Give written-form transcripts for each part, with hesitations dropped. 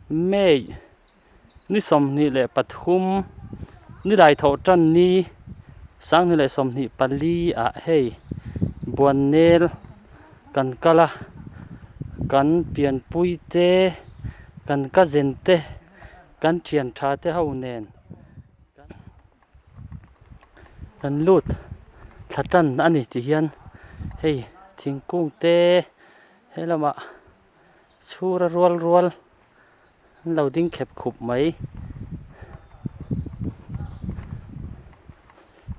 May ni 23 nilai thawh tan ni 2024 ah hei Buannel kan kal a kan pianpui te kan cousin te kan thian tha te ho nen kan lut thla tan a ni ti hian hei thingkung te helamah chhura rual rual an lo ding khep khup mai.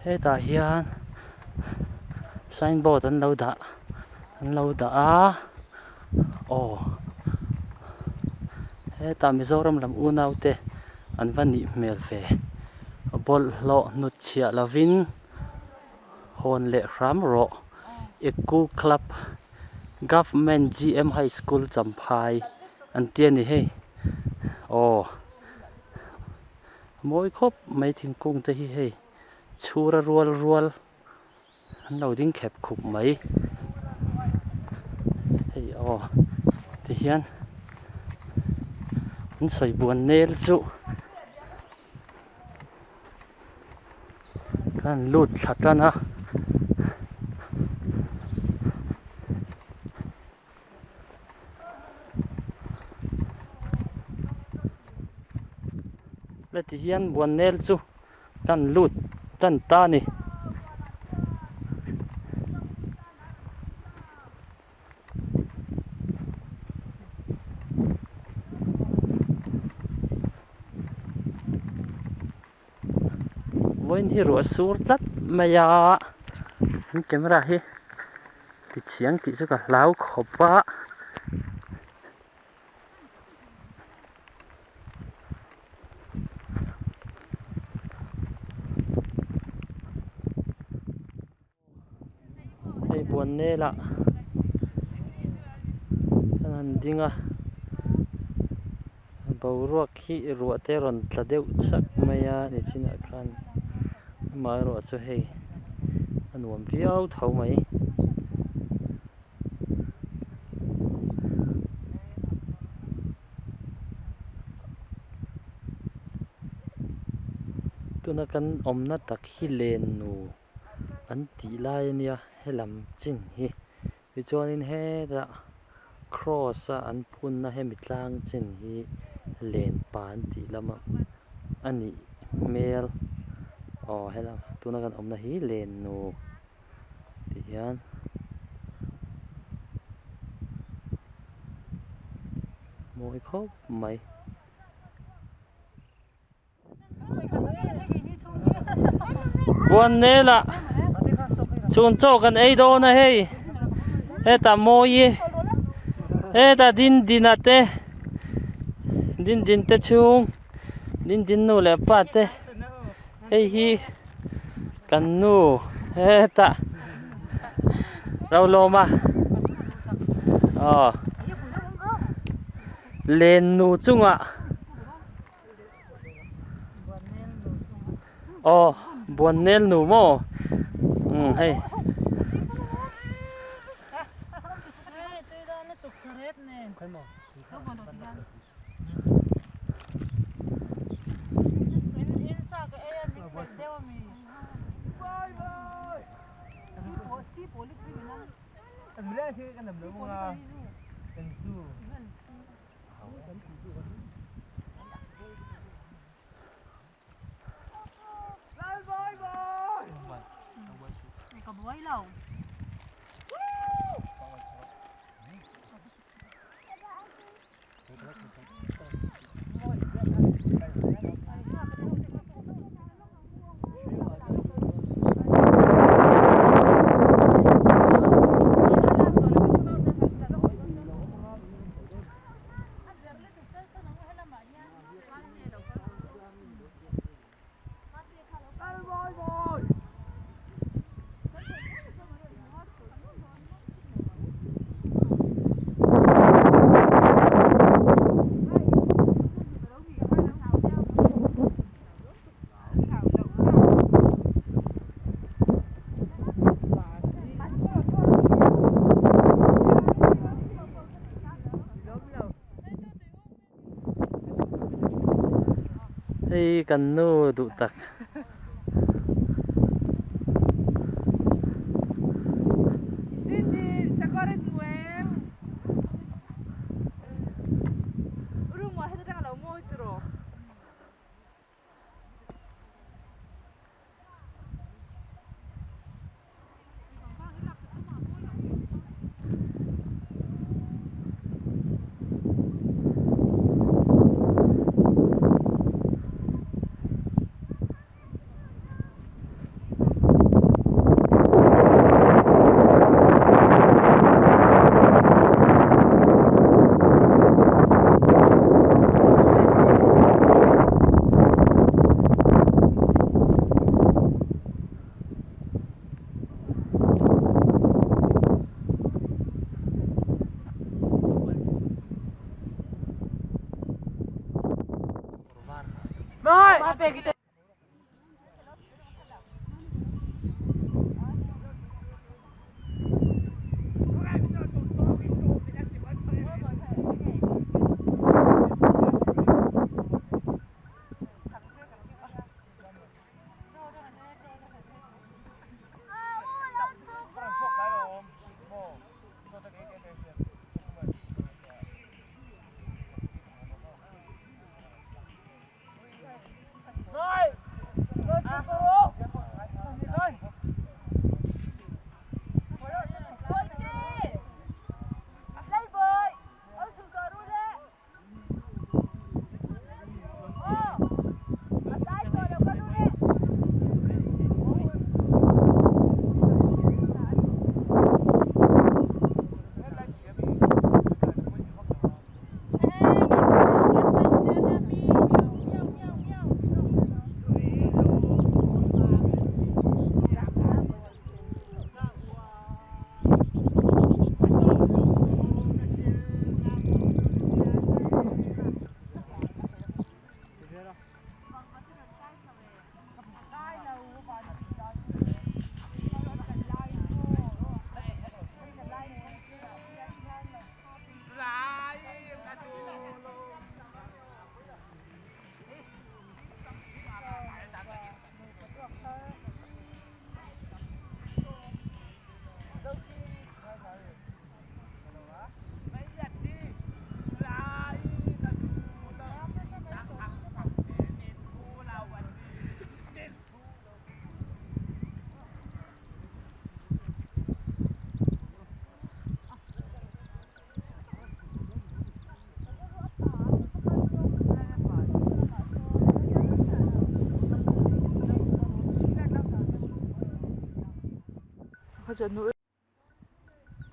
Hetah hian signboard an lo dah an lo dah a aw hetah Mizoram lam unau te an va nih hmel ve bawlhhlawh hnut chhiah lovin hawn leh hram rawh Eco Club Government GM High School Champhai an ti a ni hei aw mawi khawp mai thingkung te hi hei chhura rual rual an lo ding khep khup mai hei aw tihian an sawi buan nel chu kan lut thla tan a. Heti hian Buannel chu kan lut tan ta a ni. Vawiin hi ruah sur tlat mai a an camera hi ti chhiang tih chu ka hlau khawp a. Hei buan nelah an han ding a boruak hi ruah te a rawn tla deuh chak mai a nichinah khan amaherawh chu hei a nuam viau tho mai. Tuna kan awmna tak hi len nu. An tih lai a nia helam chin hi tichuanin hetah cross a an phunna hemi tlang chin hi len pa an tih lama a nih hmel aw helam tuna kan awmna hi len nu tih hian. Mawi khawp mai. Buannel ah chhun chaw kan ei dawn a hei hetah mawi hetah dindina te dindin te chhung dindin nu leh pa te hei hi kan nu hetah Rolawma aw len nu chungah. Aw Buannel nu maw umm hei Hei kan nu duh tak.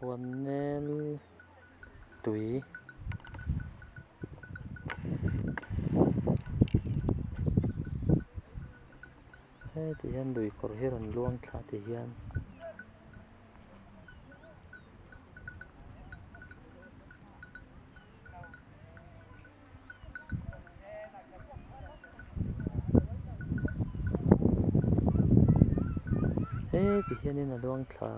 Buannel tui heti hian lui kawr hi rawn luang thla ti hian. Heti hianin a luang thla.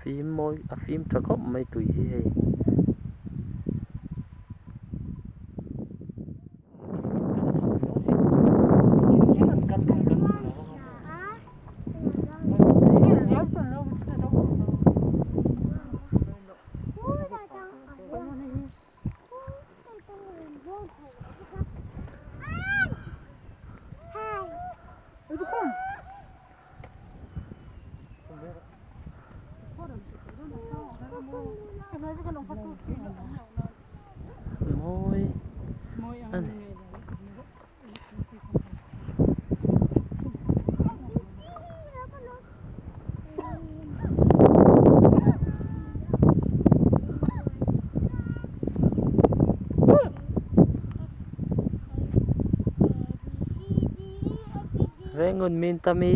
fim mawi a fim tha khawp mai tui hi hei. Mawi a ni. Rengun min ta mi.